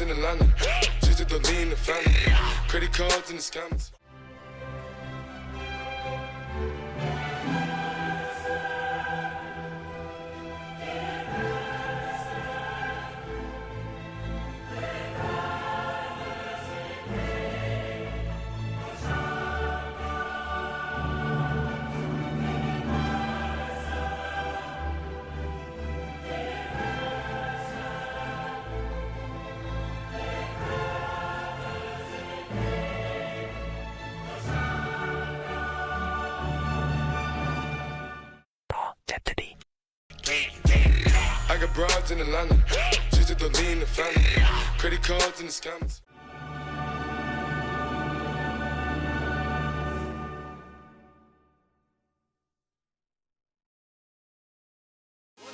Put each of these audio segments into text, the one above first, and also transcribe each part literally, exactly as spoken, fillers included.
in the London. Just to lean the family. Credit cards and the scammers. I got broads in the London. Just to lean the family. Credit cards and the scammers.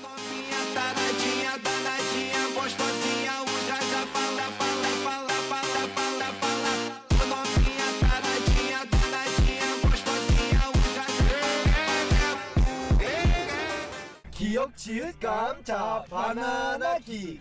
Novinha, taradinha, danadinha, gostosinha, usa já fala, fala, fala, fala, fala, fala. Novinha, taradinha, danadinha, gostosinha, usa já. 기역 지읒 감자 바나나 기